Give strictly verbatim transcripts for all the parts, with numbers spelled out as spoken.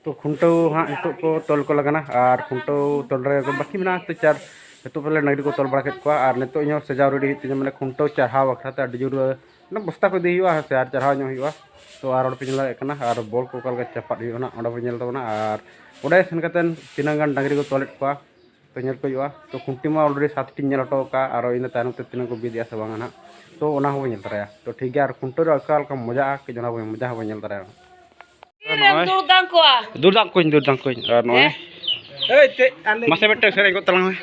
ᱛᱚ ᱠᱷᱩᱱᱴᱟᱹᱣ ᱦᱟᱸᱜ ᱱᱤᱛᱚᱜ ᱠᱚ ᱛᱚᱞ ᱠᱚ ᱞᱟᱜᱟᱱᱟ, ᱟᱨ ᱠᱷᱩᱱᱴᱟᱹᱣ ᱛᱚᱞ ᱨᱮ ᱵᱟᱹᱠᱤ ᱢᱮᱱᱟᱜᱼᱟ᱾ ᱛᱚ ᱪᱟᱨ ᱱᱤᱛᱚᱜ ᱯᱟᱞᱮ ᱰᱟᱹᱝᱨᱤ ᱠᱚ ᱛᱚᱞ ᱵᱟᱲᱟ ᱠᱮᱫ ᱠᱚᱣᱟ, ᱟᱨ ᱱᱤᱛᱚᱜ ᱤᱧᱦᱚᱸ ᱥᱟᱡᱟᱣ ᱨᱮᱰᱤ ᱦᱩᱭᱩᱜ ᱛᱤᱧᱟᱹ, ᱢᱟᱱᱮ ᱠᱷᱩᱱᱴᱟᱹᱣ ᱪᱟᱨᱦᱟᱣ ᱵᱟᱠᱷᱨᱟ ᱛᱮ ᱟᱹᱰᱤ ᱡᱳᱨ ᱚᱱᱟ ᱵᱚᱥᱛᱟ ᱠᱚ ᱤᱫᱤ ᱦᱩᱭᱩᱜᱼᱟ, ᱦᱮᱸ ᱥᱮ, ᱟᱨ ᱪᱟᱨᱦᱟᱣ ᱧᱚᱜ ᱦᱩᱭᱩᱜᱼᱟ᱾ ᱛᱚ ᱟᱨ ᱚᱸᱰᱮ ᱯᱮ ᱧᱮᱞ ᱫᱟᱲᱮᱭᱟᱜ ᱠᱟᱱᱟ, ᱟᱨ ᱵᱚᱞ ᱠᱚ ᱚᱠᱟ ᱞᱮᱠᱟ ᱪᱟᱯᱟᱫ ᱦᱩᱭᱩᱜᱼᱟ ᱱᱟᱜ, ᱚᱸᱰᱮ ᱯᱮ ᱧᱮᱞ ᱛᱟᱵᱚᱱᱟ᱾ ᱟᱨ ᱚᱸᱰᱮ ᱥᱮᱱ ᱠᱟᱛᱮᱫ ᱛᱤᱱᱟᱹᱜ ᱜᱟᱱ ᱰᱟᱹᱝᱨᱤ ᱠᱚ ᱛᱚᱞᱮᱫ ᱠᱚᱣᱟ, ᱛᱚ ᱧᱮᱞ ᱠᱚ ᱦᱩᱭᱩᱜᱼᱟ᱾ ᱛᱚ ᱠᱷᱩᱱᱴᱤ ᱢᱟ already ᱥᱟᱛᱴᱤᱧ ᱧᱮᱞ ᱦᱚᱴᱚ ᱠᱟᱜᱼᱟ, ᱟᱨᱚ ᱤᱱᱟᱹ ᱛᱟᱭᱱᱚᱢ ᱛᱮ ᱛᱤᱱᱟᱹᱜ ᱠᱚ ᱵᱤᱫᱮᱜᱼᱟ ᱥᱮ ᱵᱟᱝᱟ ᱱᱟᱜ, ᱛᱚ ᱚᱱᱟ ᱦᱚᱸᱵᱚᱱ ᱧᱮᱞ ᱛᱚᱨᱟᱭᱟ᱾ ᱛᱚ ᱴᱷᱤᱠ ᱜᱮᱭᱟ, ᱟᱨ ᱠᱷᱩᱱᱴᱟᱹᱣ ᱨᱮ ᱚᱠᱟ ᱞᱮᱠᱟ ᱢᱚᱡᱟᱜᱼᱟ, ᱠᱟᱹᱡ ᱚᱱᱟ ᱵᱚᱱ, ᱢᱚᱡᱟ ᱦᱚᱸᱵᱚᱱ ᱧᱮᱞ ᱛᱚᱨᱟᱭᱟ᱾ ᱛᱤᱨᱮᱢ ᱱᱚᱜᱼᱚᱭ ᱫᱩᱲ ᱫᱟᱝ ᱠᱚᱣᱟ? ᱫᱩᱲ ᱫᱟᱝ ᱠᱚᱧ, ᱫᱩᱲ ᱫᱟᱝ ᱠᱚᱧ᱾ ᱟᱨ ᱱᱚᱜᱼᱚᱭ ᱦᱮᱸ? ᱢᱟᱥᱮ ᱢᱤᱫᱴᱟᱝ ᱥᱮᱨᱮᱧ ᱜᱚᱫ ᱛᱟᱞᱟᱝ ᱢᱮ,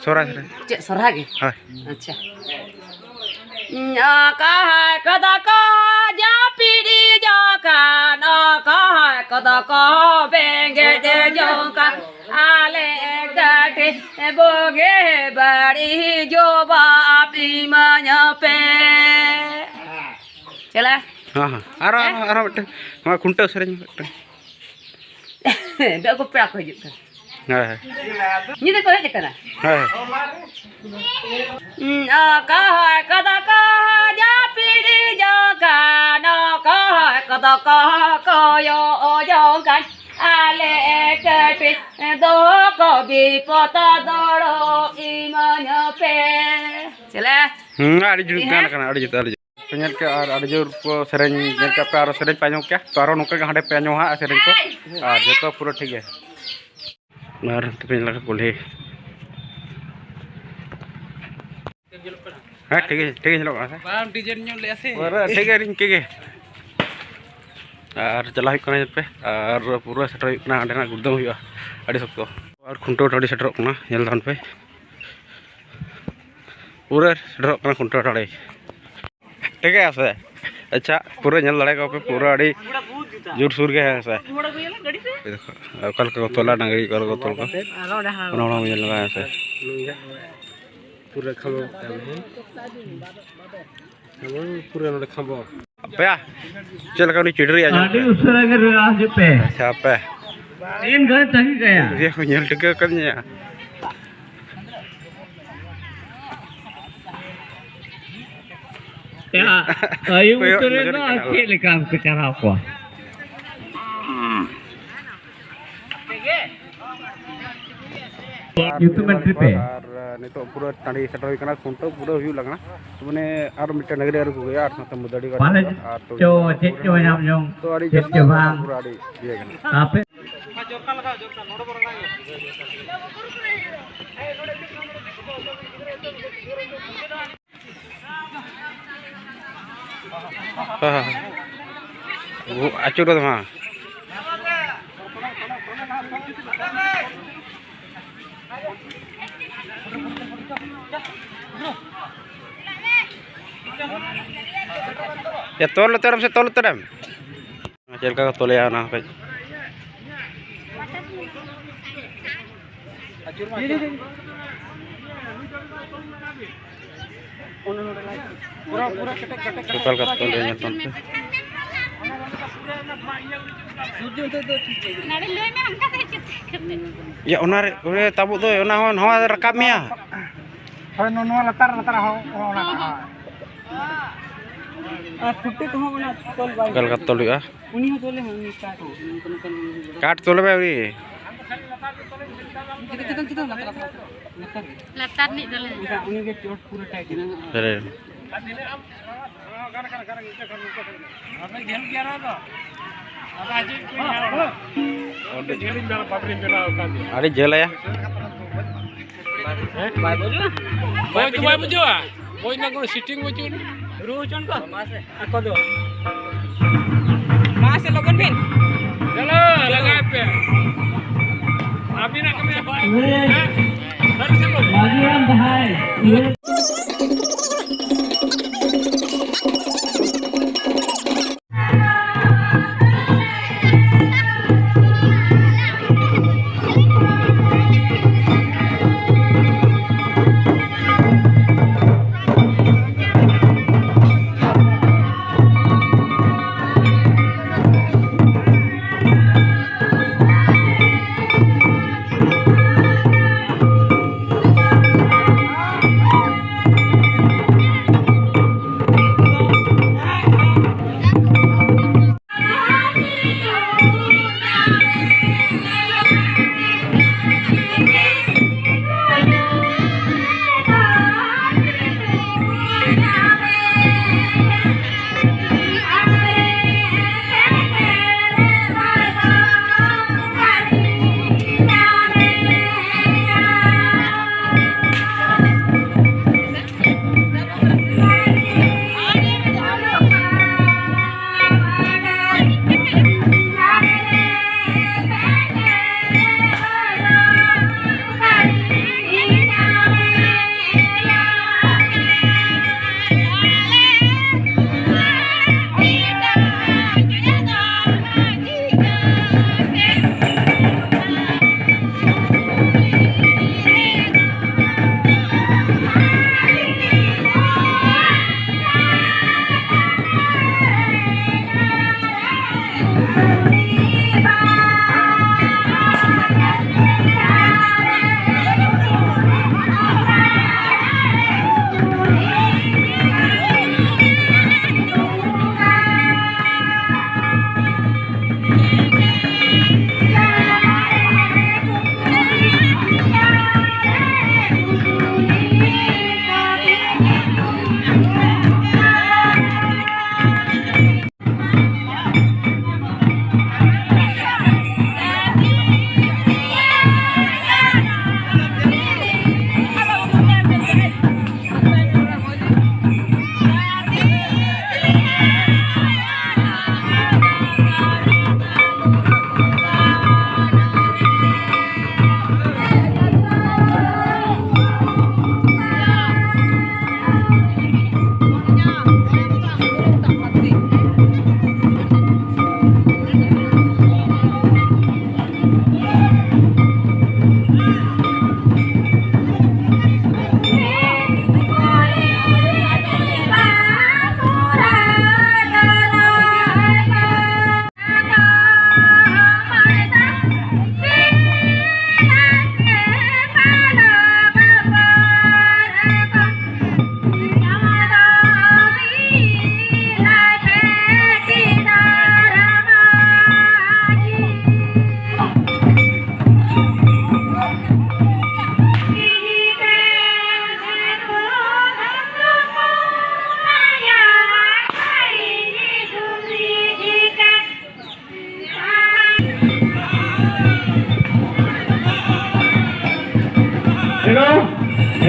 ᱥᱚᱦᱨᱟᱭ ᱥᱮᱨᱮᱧ᱾ ᱪᱮᱫ ᱥᱚᱦᱨᱟᱭ ᱜᱮ? ᱦᱳᱭ᱾ ᱟᱪᱪᱷᱟ᱾ ᱚᱠᱚᱭ ᱠᱚᱫᱚ ᱠᱚ ᱡᱟᱹᱯᱤᱫ ᱡᱚᱝ ᱠᱟᱱ, ᱚᱠᱚᱭ ᱠᱚᱫᱚ ᱠᱚ ᱵᱮᱸᱜᱮᱫ ᱡᱚᱝ ᱠᱟᱱ, ᱟᱞᱮ ᱠᱟᱹᱴᱤᱡ ᱵᱩᱜᱤ ᱵᱟᱹᱲᱤᱡ ᱡᱚᱵᱟᱵ ᱤᱢᱟᱹᱧ ᱯᱮ᱾ ᱪᱮᱞᱮ? ᱦᱮᱸ, ᱦᱮᱸ᱾ ᱟᱨᱚ, ᱦᱮᱸ? ᱟᱨᱚ, ᱟᱨᱚ ᱢᱤᱫᱴᱟᱝ, ᱱᱚᱣᱟ ᱠᱷᱩᱱᱴᱟᱹᱣ ᱥᱮᱨᱮᱧ ᱢᱤᱫᱴᱟᱝ᱾ ᱫᱚ ᱟᱠᱚ ᱯᱮᱲᱟ ᱠᱚ ᱦᱤᱡᱩᱜ ᱠᱟᱱᱟ᱾ ᱦᱮᱸ, ᱦᱮᱸ᱾ ᱧᱤᱫᱟᱹ ᱠᱚ ᱦᱮᱡ ᱟᱠᱟᱱᱟ᱾ ᱦᱮᱸ, ᱦᱮᱸ᱾ ᱚᱠᱚᱭ ᱠᱚᱫᱚ ᱠᱚ ᱡᱟᱹᱯᱤᱫ ᱡᱚᱝ ᱠᱟᱱ, ᱚᱠᱚᱭ ᱠᱚᱫᱚ ᱠᱚ ᱠᱚᱭᱚᱜ ᱡᱚᱝ ᱠᱟᱱ, ᱟᱞᱮ ᱠᱟᱹᱴᱤᱡ ᱫᱚ ᱠᱚ ᱵᱤᱯᱚᱫ ᱫᱚᱲᱚ ᱤᱢᱟᱹᱧ ᱯᱮ᱾ ᱪᱮᱞᱮ? ᱦᱩᱸ, ᱟᱹᱰᱤ ᱡᱩᱛ ᱦᱮᱸ? ᱜᱟᱱ ᱠᱟᱱᱟ, ᱟᱹᱰᱤ ᱡᱩᱛ, ᱟᱹᱰᱤ ᱡᱩᱛ᱾ ᱯᱮ ᱧᱮᱞ ᱠᱮᱜᱼᱟ, ᱟᱨ ᱟᱹᱰᱤ ᱡᱳᱨ ᱠᱚ ᱥᱮᱨᱮᱧ ᱧᱮᱞ ᱠᱮᱜᱼᱟ ᱯᱮ, ᱟᱨᱚ ᱥᱮᱨᱮᱧ ᱯᱮ ᱟᱸᱡᱚᱢ ᱠᱮᱜᱼᱟ, ᱛᱚ ᱟᱨᱚ ᱱᱚᱝᱠᱟ ᱜᱮ ᱦᱟᱸᱰᱮ ᱯᱮ ᱟᱸᱡᱚᱢᱟ ᱦᱟᱸᱜ ᱥᱮᱨᱮᱧ ᱠᱚ, ᱟᱨ ᱡᱚᱛᱚ ᱯᱩᱨᱟᱹ ᱴᱷᱤᱠ ᱜᱮᱭᱟ᱾ ᱟᱨ ᱛᱮᱯᱮ ᱧᱮᱞ ᱠᱟᱜ ᱠᱩᱞᱦᱤ᱾ ᱦᱮᱸ, ᱴᱷᱤᱠ ᱜᱮ, ᱴᱷᱤᱠ ᱜᱮ ᱧᱮᱞᱚᱜ ᱠᱟᱱᱟ ᱥᱮ? ᱵᱟᱢ ᱰᱤᱡᱟᱭᱤᱱ ᱧᱚᱜ ᱞᱮᱜᱼᱟ ᱥᱮ? ᱯᱩᱨᱟᱹ ᱴᱷᱤᱠ ᱜᱮ, ᱤᱱᱠᱟᱹ ᱜᱮ᱾ ᱟᱨ ᱪᱟᱞᱟᱜ ᱦᱩᱭᱩᱜ ᱠᱟᱱᱟ ᱧᱮᱞ ᱯᱮ, ᱟᱨ ᱯᱩᱨᱟᱹ ᱥᱮᱴᱮᱨ ᱦᱩᱭᱩᱜ ᱠᱟᱱᱟ, ᱦᱟᱸᱰᱮ ᱱᱟᱜ ᱜᱩᱲᱫᱟᱹᱢ ᱦᱩᱭᱩᱜᱼᱟ, ᱟᱹᱰᱤ ᱥᱚᱠᱛᱚ᱾ ᱟᱨ ᱠᱷᱩᱱᱴᱟᱹᱣ ᱴᱟᱺᱰᱤ ᱥᱮᱴᱮᱨᱚᱜ ᱠᱟᱱᱟ, ᱧᱮᱞ ᱛᱟᱵᱚᱱ ᱯᱮ᱾ ᱯᱩᱨᱟᱹ ᱥᱮᱴᱮᱨᱚᱜ ᱠᱟᱱᱟ ᱠᱷᱩᱱᱴᱟᱹᱣ ᱴᱟᱺᱰᱤ᱾ ᱴᱷᱤᱠ ᱜᱮᱭᱟ ᱥᱮ? ᱟᱪᱪᱷᱟ, ᱯᱩᱨᱟᱹ ᱧᱮᱞ ᱫᱟᱲᱮ ᱠᱚᱣᱟ ᱯᱮ, ᱯᱩᱨᱟᱹ ᱟᱹᱰᱤ ᱡᱳᱨᱥᱳᱨ ᱜᱮ, ᱦᱮᱸ ᱥᱮ? ᱚᱠᱟ ᱞᱮᱠᱟ ᱠᱚ ᱛᱚᱞᱟ, ᱰᱟᱝᱨᱤ ᱚᱠᱟ ᱞᱮᱠᱟ ᱠᱚ ᱛᱚᱞ ᱠᱚᱣᱟ, ᱚᱱᱟ ᱦᱚᱸ ᱧᱮᱞ ᱞᱟᱜᱟᱜᱼᱟ, ᱦᱮᱸ ᱥᱮ? ᱯᱩᱨᱟᱹ ᱠᱷᱟᱢᱵᱚ ᱠᱟᱜ ᱢᱮ, ᱦᱮᱸ? ᱠᱷᱟᱢᱵᱚ, ᱯᱩᱨᱟᱹ ᱱᱚᱰᱮ ᱠᱷᱟᱢᱵᱚ᱾ ᱟᱯᱮᱭᱟ? ᱪᱮᱫ ᱞᱮᱠᱟ ᱩᱱᱤ ᱪᱤᱰᱤᱨ ᱟᱸᱡᱚᱢ ᱟᱹᱰᱤ ᱠᱮᱫᱟ? ᱩᱥᱟᱹᱨᱟ ᱜᱮ ᱨᱩᱣᱟᱹᱲ ᱦᱤᱡᱩᱜ ᱯᱮ᱾ ᱟᱪᱪᱷᱟ, ᱟᱯᱮ? ᱛᱤᱱ ᱜᱷᱟᱹᱲᱤᱡ ᱛᱟᱺᱜᱤ ᱠᱟᱭᱟ? ᱤᱭᱟᱹ ᱠᱚ ᱧᱮᱞ ᱴᱷᱤᱠᱟᱹ ᱠᱟᱫᱤᱧᱟ᱾ ᱭᱟ, ᱟᱹᱭᱩᱵ ᱠᱚᱭᱚᱜ ᱩᱛᱟᱹᱨ ᱱᱚᱡᱚᱨ ᱨᱮᱫᱚ ᱠᱟᱱᱟ᱾ ᱪᱮᱫ ᱞᱮᱠᱟ ᱠᱚ ᱪᱟᱨᱦᱟᱣ ᱠᱚᱣᱟ? ᱧᱩᱛᱩᱢ ᱮᱱᱴᱨᱤ ᱯᱮ᱾ ᱟᱨ ᱱᱤᱛᱚᱜ ᱯᱩᱨᱟᱹ ᱴᱟᱺᱰᱤ ᱥᱮᱴᱮᱨ ᱦᱩᱭ ᱠᱟᱱᱟ, ᱠᱷᱩᱱᱴᱟᱹᱣ ᱯᱩᱨᱟᱹ ᱦᱩᱭᱩᱜ ᱞᱟᱜᱱᱟ᱾ ᱢᱟᱱᱮ ᱟᱨ ᱢᱤᱫᱴᱮᱱ ᱰᱟᱹᱝᱨᱤ ᱟᱹᱨᱩ ᱠᱚ ᱦᱩᱭᱩᱜᱼᱟ, ᱟᱨ ᱥᱟᱶᱛᱮ ᱢᱩᱫᱟᱹᱲᱤ ᱠᱚ ᱵᱟᱞᱮ ᱟᱨ ᱛᱩᱲᱤ ᱪᱚ, ᱪᱮᱫ ᱪᱚ ᱧᱟᱢ ᱡᱚᱝ, ᱛᱚ ᱟᱹᱰᱤ ᱪᱮᱫ ᱡᱟᱹᱥᱛᱤ ᱪᱚ ᱵᱟᱝ᱾ ᱯᱩᱨᱟᱹ ᱟᱹᱰᱤ ᱤᱭᱟᱹ ᱠᱟᱱᱟ᱾ ᱟᱯᱮ ᱦᱮᱸ, ᱦᱮᱸ᱾ ᱟᱹᱪᱩᱨ ᱠᱟᱛᱮ ᱢᱟ᱾ ᱮ, ᱛᱚᱞ ᱩᱛᱟᱹᱨᱮᱢ ᱥᱮ, ᱛᱚᱞ ᱩᱛᱟᱹᱨᱮᱢ᱾ ᱪᱮᱫ ᱞᱮᱠᱟ ᱠᱚ ᱛᱚᱞᱮᱭᱟ ᱚᱱᱟ ᱠᱟᱹᱡ᱾ ᱚᱠᱟ ᱞᱮᱠᱟ ᱛᱚᱞᱮ ᱧᱮᱞ ᱛᱟᱢ ᱯᱮ᱾ ᱭᱟ, ᱚᱱᱟ ᱨᱮ, ᱚᱱᱮ ᱛᱟᱵᱩᱜ ᱫᱚ, ᱚᱱᱟ ᱦᱚᱸ ᱱᱟᱣᱟ ᱨᱟᱠᱟᱵ ᱢᱮᱭᱟ᱾ ᱦᱳᱭ, ᱱᱚ-, ᱱᱚᱣᱟ ᱞᱟᱛᱟᱨ, ᱞᱟᱛᱟᱨ ᱦᱚᱸ, ᱦᱚᱸ, ᱚᱱᱟ ᱦᱚᱸ᱾ ᱟᱨ ᱯᱷᱩᱴᱤ ᱠᱚᱦᱚᱸ ᱚᱱᱟ ᱛᱚᱞ ᱵᱟᱭ ᱚᱠᱟ ᱞᱮᱠᱟ ᱛᱚᱞ ᱦᱩᱭᱩᱜᱼᱟ? ᱩᱱᱤ ᱦᱚᱸ ᱛᱚᱞᱮ ᱦᱚᱸ, ᱩᱱᱤ ᱠᱟᱴ ᱦᱚᱸ᱾ ᱠᱟᱴ ᱛᱚᱞ ᱢᱮ ᱩᱱᱤ᱾ ᱪᱮᱛᱟᱱ, ᱪᱮᱛᱟᱱ, ᱪᱮᱛᱟᱱ, ᱞᱟᱛᱟᱨ, ᱞᱟᱛᱟᱨ, ᱞᱟᱛᱟᱨ᱾ ᱞᱟᱛᱟᱨ ᱨᱤᱱᱤᱡ ᱫᱚᱞᱮ᱾ ᱚᱱᱠᱟ ᱩᱱᱤ ᱜᱮ ᱪᱚᱴ ᱯᱩᱨᱟᱹ ᱴᱟᱭ ᱠᱟᱱᱟ᱾ ᱦᱮᱸ᱾ ᱟᱹᱰᱤ ᱡᱷᱟᱹᱞ ᱟᱭᱟ᱾ ᱵᱟᱭ ᱵᱩᱡᱩᱜᱼᱟ? ᱵᱳᱭ ᱫᱚ ᱵᱟᱭ ᱵᱩᱡᱩᱜᱼᱟ᱾ ᱵᱳᱭ ᱨᱮᱱᱟᱜ ᱠᱳᱱᱳ ᱥᱤᱴᱤᱝ ᱵᱟᱹᱪᱩᱜ᱾ ᱨᱩ ᱦᱚᱪᱚᱱ ᱠᱚ᱾ ᱟᱠᱚ ᱫᱚ᱾ ᱢᱟ ᱥᱮ ᱞᱚᱜᱚᱱ ᱵᱤᱱ᱾ ᱪᱚᱞᱚ, ᱞᱟᱜᱟᱭ ᱯᱮ᱾ ᱟᱹᱵᱤᱱᱟᱜ ᱠᱟᱹᱢᱤ ᱦᱮᱸ? ᱥᱟᱹᱨᱤ ᱥᱮ ᱵᱟᱝ? ᱢᱟᱹᱡᱷᱤ ᱦᱟᱲᱟᱢ ᱡᱟᱦᱟᱸᱭ᱾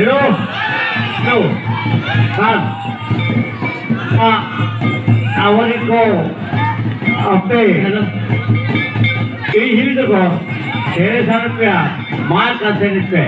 Hello. Hello. ᱦᱮᱸ᱾ ᱟ-, ᱟᱵᱚᱨᱮᱱ ᱠᱚ ᱟᱯᱮ ᱦᱤᱨᱤ ᱦᱤᱨᱤ ᱛᱮᱠᱚ ᱥᱮᱨᱮᱧ ᱥᱟᱰᱮ ᱯᱮᱭᱟ, ᱢᱟ ᱮᱱᱠᱷᱟᱱ ᱥᱮᱨᱮᱧ ᱯᱮ᱾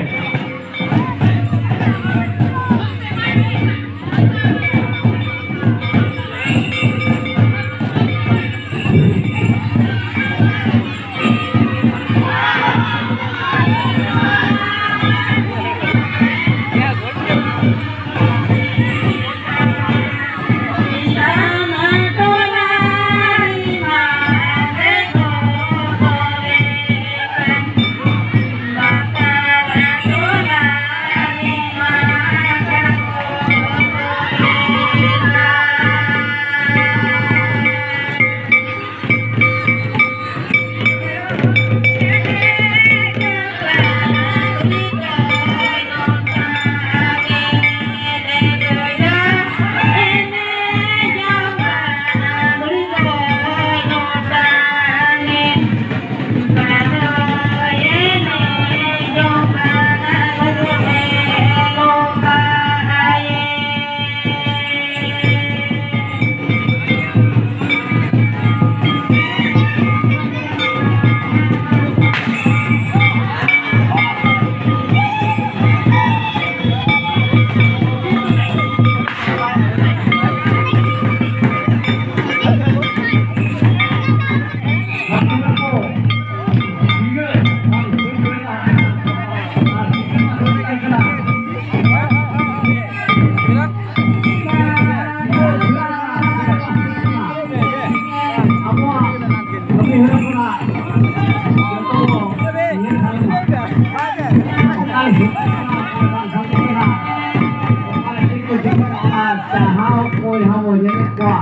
ᱡᱟᱦᱟᱸ ᱚᱠᱚᱭ ᱦᱚᱸ ᱵᱚᱱ ᱧᱮᱞᱮᱫ ᱠᱚᱣᱟ,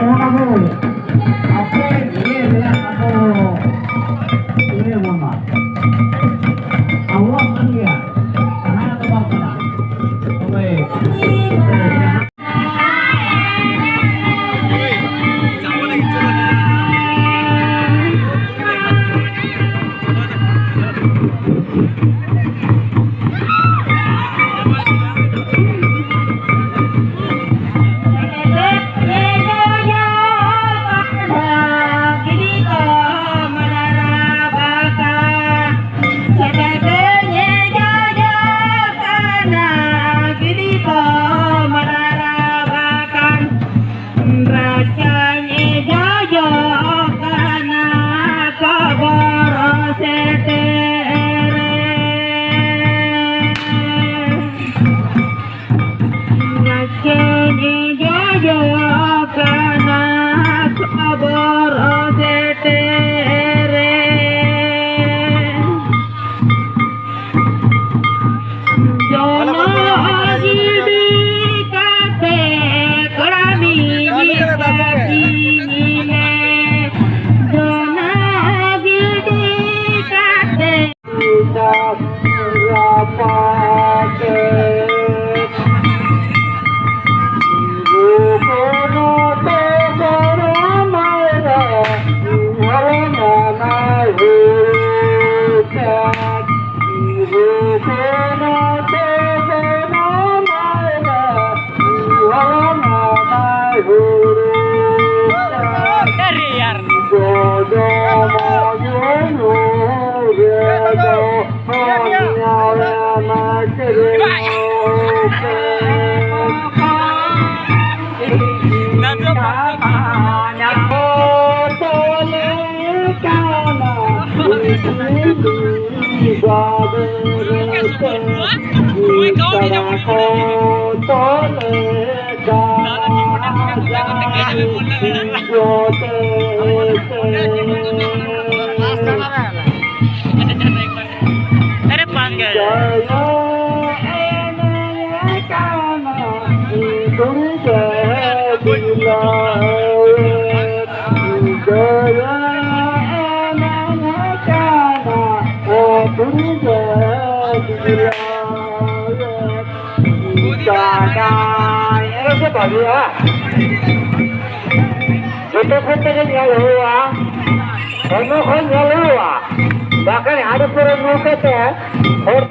ᱚᱱᱟ ᱫᱚ ᱟᱯᱮ ᱜᱮ ᱢᱮᱱᱟᱜ ᱛᱟᱠᱚ ᱞᱟᱹᱭ ᱟᱵᱚᱱᱟ᱾ ᱟᱵᱚᱣᱟᱜ ᱠᱟᱱ ᱜᱮᱭᱟ, ᱡᱟᱦᱟᱸᱭᱟᱜ ᱫᱚ ᱵᱟᱝ ᱠᱟᱱᱟ᱾ ᱛᱚᱵᱮ, ᱡᱟᱦᱟᱸ अरे पाँच गया। ᱮᱨᱮ ᱥᱮ ᱵᱷᱟᱜᱮᱜᱼᱟ᱾ ᱡᱚᱛᱚ ᱥᱮᱫ ᱛᱮᱜᱮ ᱧᱮᱞ ᱦᱩᱭᱩᱜᱼᱟ, ᱦᱚᱲᱢᱚ ᱠᱷᱚᱱ ᱧᱮᱞ ᱦᱩᱭᱩᱜᱼᱟ, ᱵᱟᱠᱷᱟᱱ ᱦᱟᱺᱰᱤ ᱯᱟᱹᱣᱨᱟᱹ ᱧᱩ ᱠᱟᱛᱮ ᱦᱚᱲ